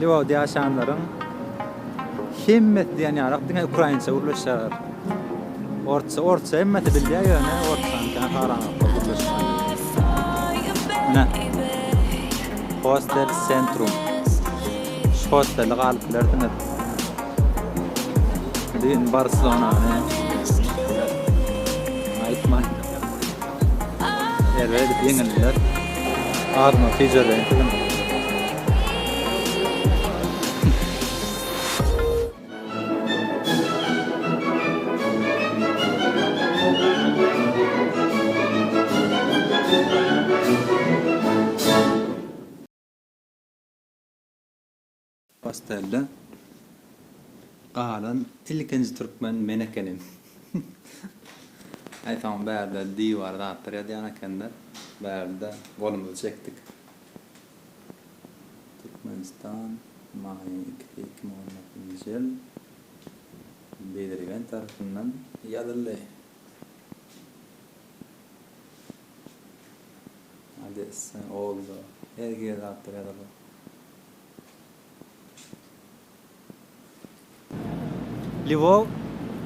Lwowda ýaşaýanlaryň hemmesi diýen ýaly diňe ukrainça gürleşýärler. Orsça, orsça hemmesi bilýär ýöne orsçany kän halanoklar gürleşmäni. Ine. Hostel Sentrum. Şu hostelde galyp bilersiňiz. Düýn Barselonany aýtmaýyn. Erbet edip ýeňildiler. Agzyňyzy süýjerdeýin siziň. Hostelde galan ilkinji türkmen men ekenim. Aý soň bärde diwar zatlar ýazýan ekenler. Bärde golumyzy çekdik. Türkmenistan maýyň ikisi 2019-njy ýyl Bezirgen tarapyndan ýazyldy. Odessa, Olga, her hili zatlar ýazyldy. Lwow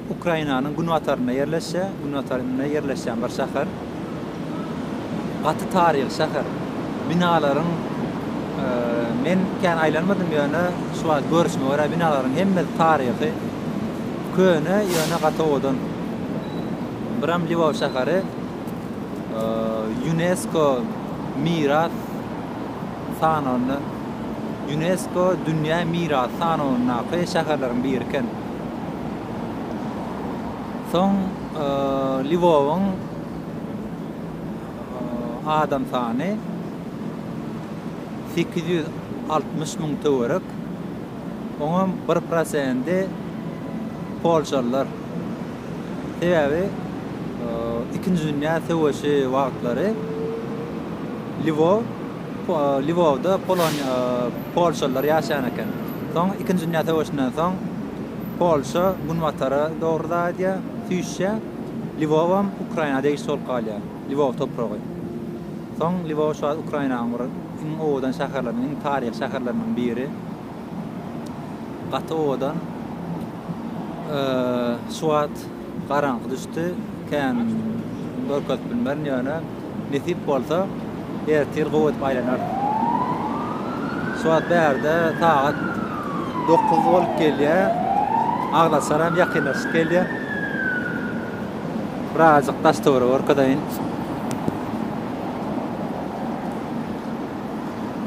Ukrainanyň günbatarynda ýerleşýär, günbatarynda ýerleşýän bir şäher. Gaty taryhy şäher. Binalaryň men kän aýlanmadym ýöne şu wagt görüşime görä binalaryň hemmesi taryhy. Köne ýöne gaty owadan. Biram Lwow şäheri Ýunesko miras sanawynda Ýunesko dünýä mirasy sanawyndaky şäherleriň biri eken. Soň Lwowyň adam sany 860 müň töwerek. Oňam bir prosendi polşalylar. Sebäbi Ikinji dünýä söweşi wagtlary Lwow Lwowda Poloniýa polşalylar ýaşaýan eken. Soň Ikinji dünýä söweşinden soň Polşa günbatara dogry zaýdýar, süýşýär. Lwowam Ukraina degişli bolup galýar, Lwow topragy. Soň Lwow şu wagt Ukrainanyň bir iň owadan şäherleriniň, iň taryhy şäherleriniň biri. Gaty owadan. Şu wagt garaňky düşdi. Kän görkezip bilmerin ýöne nesip bolsa ertir gowy edip aýlanarys. Şu wagt bärde sagat 9 bolup gelýär. Agzaçar hem ýakynlaşyp gelýär. Birazajyk daş-töweregi görkezeýin.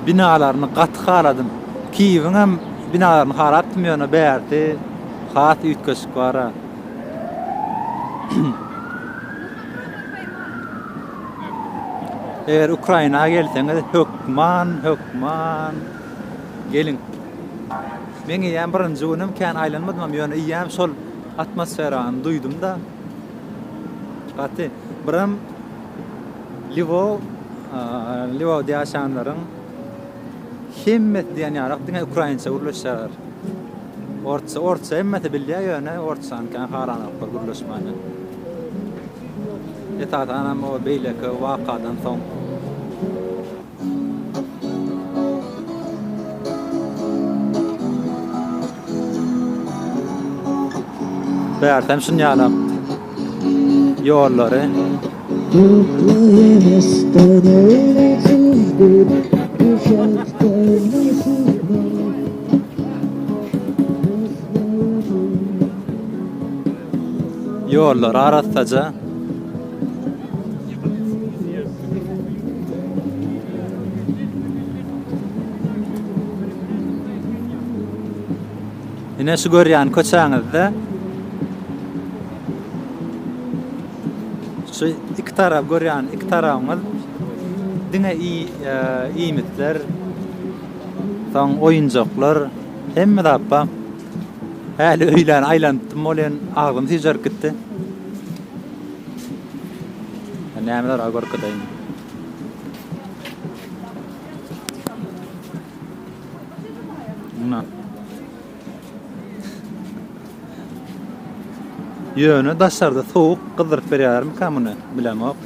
Binalaryny gaty haladym. Kiýewiň hem binalaryny halapdym ýöne bärsi has üýtgeşik bara. Eger Ukraina gelseňiz hökman hökman geliň. Men eýýäm birinji günüm kän aýlanmadym ýöne eýýäm şol atmosferany duýdum-da. Gaty. Biram Lwow, Lwowda ýaşaýanlaryň hemmesi diýen ýaly diňe ukrainça gürleşýärler. Orsça, orsça hemmesi bilýär ýöne orsçany kän halanoklar gürleşmäni. Esasanam o beýleki wakadan soň. Bärsem şun ýalak ýollary. Ýollary arassaja. Ine şu görýän köçäňizde şu iki tarap görýän iki tarabyňyz diňe iýmitler, soň oýunjaklar, hemme zat bar. Häli öýlän aýlanypdym welin agzym süýjerip gitdi. Nämeler bar görkezeýin. Muna. Ýöne daşarda sowuk gyzdyryp berýärlermikä muny bilemok.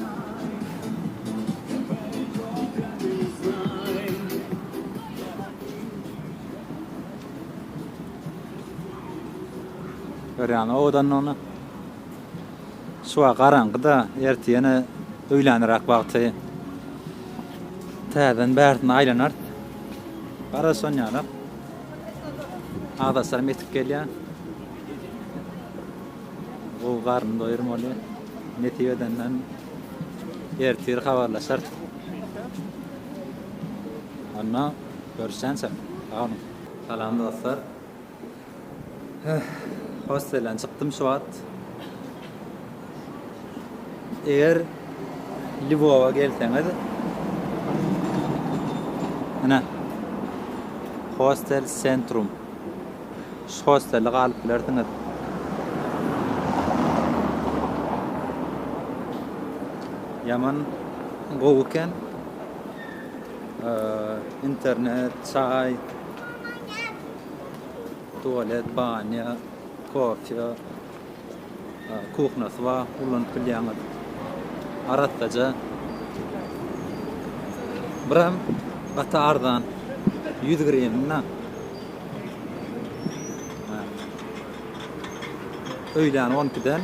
Görýäňmi owadanlygyny? Şu wagt garaňky-da, ertir ýene öýläniräk wagty täzeden bärsine aýlanarys. Garaz şonýalak. Agdaşlarym ýetip gelýär. Gowy garyn doýurmaly. Nesip edenden ertir habarlaşarys. Onda görüşýänçä. Sag boluň. Salam dostlar. Hostelden çykdym şu wagt. Eger Lwowa gelseňiz, ine, Hostel Centrum. Şu hostelde galyp bilersiňiz. Ýaman gowy eken. Internet, çaý, tualet, banýa, kofe, kuhnasy bar, ulanyp bilýäňiz. Arassaja. Biram gaty arzan. 100 grivna. Öýlän 12-den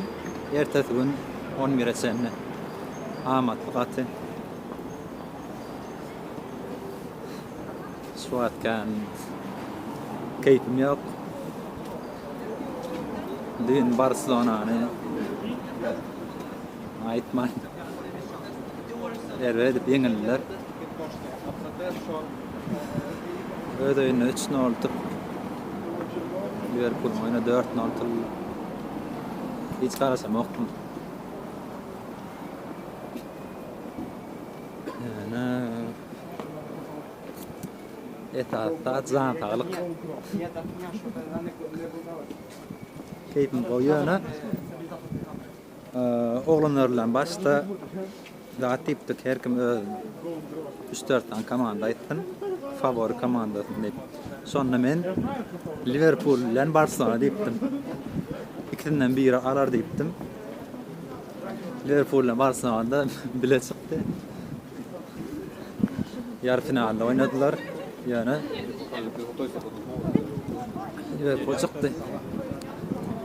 ertesi gün 11-e çenli. Amatly gaty. Şu wagt kän keýpim ýok. Düýn Barselonany aýtman erbet edip ýeňildiler. Öz öýünde 3-0 utup, Liwerpulyň öýünde 4-0 utuldy. Hiç garaşamokdym. Ýöne esasy zat jan saglyk. Keýpim gowy ýöne oglanlar bilen başda zat diýipdik her kim öz 3-4 sany komanda aýtsyn fawori komandasyny diýip. Şonda men Liwerpul bilen Barselona diýipdim. Ikisinden biri alar diýipdim. Liwerpul bilen Barselona bile çykdy. Ýary finalda oýnadylar. Ýöne Liwerpul çykdy.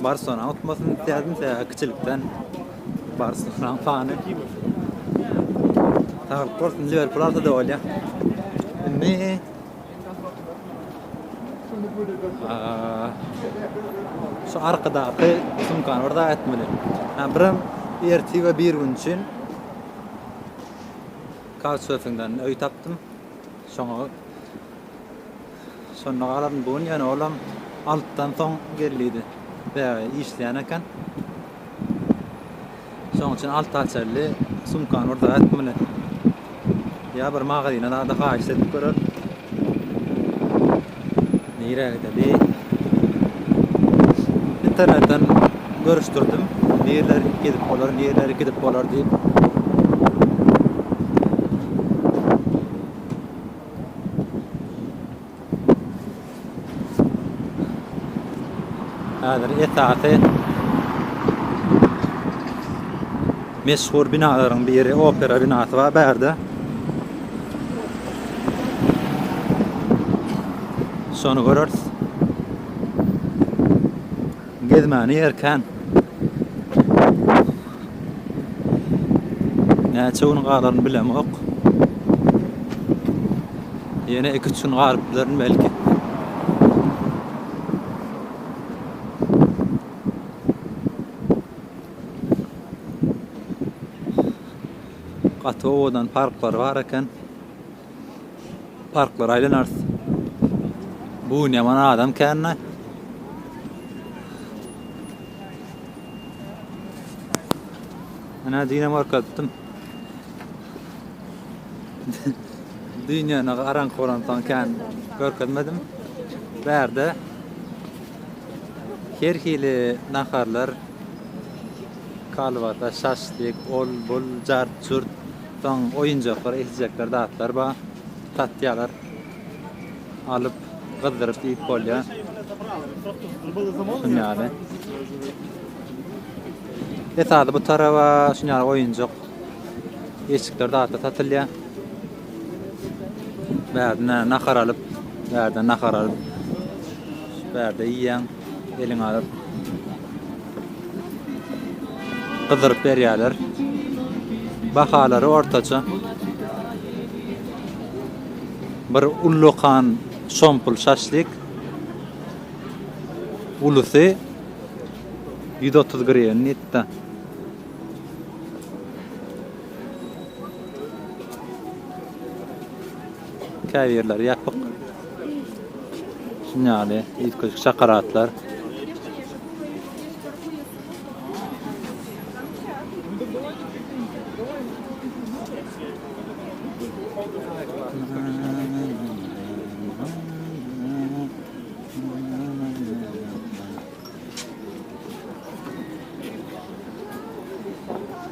Barselona utmasyn isledim, sebäbi kiçilikden Barselonanyň fany. Saglyk bolsun, Liwerpul alsa-da bolýar. Indi Şu arkadaky sumkany bir zat etmeli. Ha, birem ertir we bir gün üçin Couchsurfingden öý tapdym. Şoňa şonda galaryn bu gün ýöne olam altdan soň geldiydi. Sebäbi işleýän eken. Şonuň üçin alta çenli sumkany bir zat etmeli. Ýa bir magazyna zada haýyşt edip görer. Nirä gideli? Internetden görüşdirdim. Nirler gidip bolar, nirler gidip bolar diýip. Häzir esasy meşhur binalaryň biri opera binasy bar bärde. Şony göreris. Gezmäne ýer kän. Näçe gün galaryn bilemok. Ýene 2-3 gün galyp bilerin belki. Gaty owadan parklar bar eken. Parklara aýlanarys. Bu gün ýaman adam kände. Ana düýnem görkezipdim. Düýn ýöne garaňky bolansoň kän görkezmedim. Bärde her hili naharlar, kolbasa, şaşlik, ol, bul, jart-jurt, soň oýunjaklar, eşijekler zatlar bar. Satýarlar. Alyp, gyzdyryp iýip bolýar. Şuny ýaly. Esasy bu taraba şuny ýaly oýunjak eşikler zatlar satylýar. Bärden nahar alyp, bärden nahar alyp, bärde iýýäň, eliňe alyp. Gyzdyryp berýärler. Bahalary ortaça. Bir ullakan şompul şaşlik ulusy 130 griwen diýipdi. Käbirleri ýapyk. Şuny ýaly üýtgeşik şokoladlar.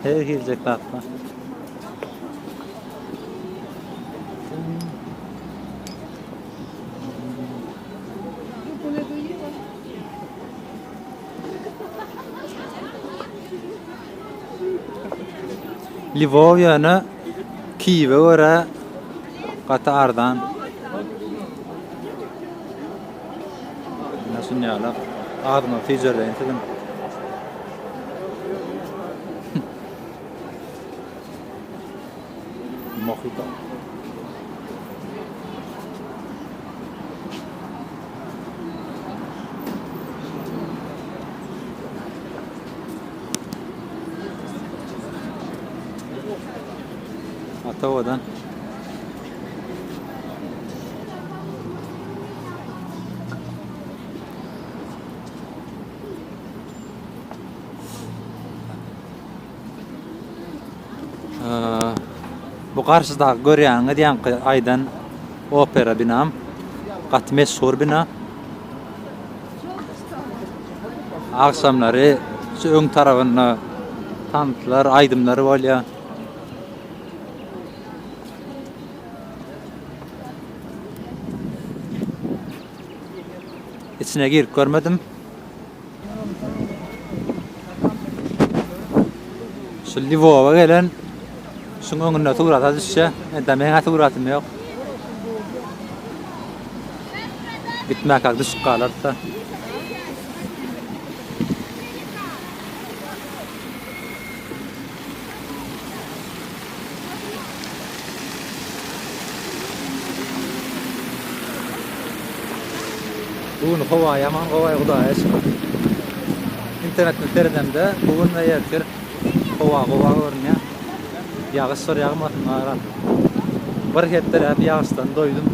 Her geljek zatlar. Lwow ýöne Kiýewe görä gaty arzan. Ine şuny ýalak. Agzyňyzy tüýjerdeýin siziň. Mojito. Ata owadan. Bu garşydaky görýäňiz ýaňky aýdan opera binam. Gaty meşhur bina. Agşamlary şu öň tarabynda tanslar, aýdymlar bolýar. Içine girip görmedim. Şu Lwowa gelen şuň öňünde surata düşse, ende meň suratym ýok. Gitmäkäk düşüp galarys-da. Bu gün howa ýaman gowy Hudaýa şükür. Internetden seredemde bu gün we ertir howa gowy görünýär. Ýagyş bir ýagmasyn garam. Bir hepdeläp ýagyşdan doýdum.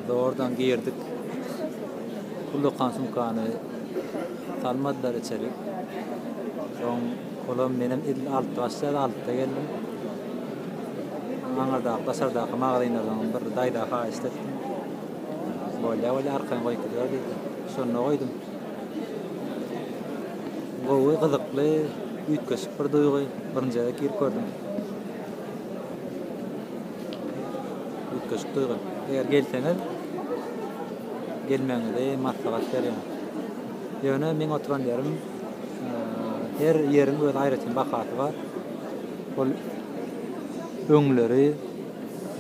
Zordan girdik. Ullakan sumkany. Salmadylar içerik. Soň olam menem edil altyda başlaýardy, altyda geldim. Aňyrdaky daşardaky magazinlerden bir daýza haýyşt etdim. Bolýa bolýa arkaýyn goýup gidiber diýdi. Şonda goýdum. Gowy, gyzykly, üýtgeşik bir duýgy. Birinji gezek girip gördüm. Üýtgeşik duýgy. Eger gelseňiz, gelmegiňizi maslahat berýän. Ýöne meň oturan ýerim her ýeriň öz aýratyn bahasy bar. Ol öňleri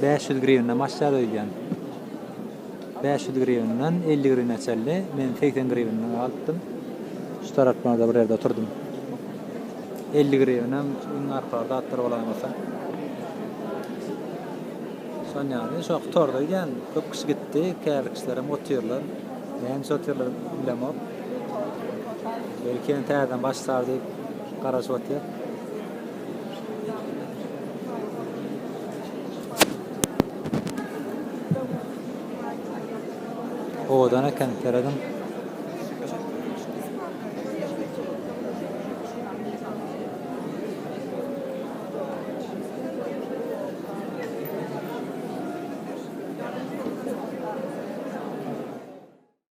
500 griwna başlar öýdýän. 500 griwnadan 50 griwna çenli, men 80 griwna alypdym. Şu taraplarda bir ýerde oturdym. 50 griwnam iň arkaly zatlar bolaýmasa. Şon ýaly, şo gutardy öýdýän. Köp kişi gitdi, käbir kişilerem otyrlar. Näme üçin otyrlar bilemok. Belki ýene täzeden başlar diýip garaşyp otyr. Owadan eken, serediň.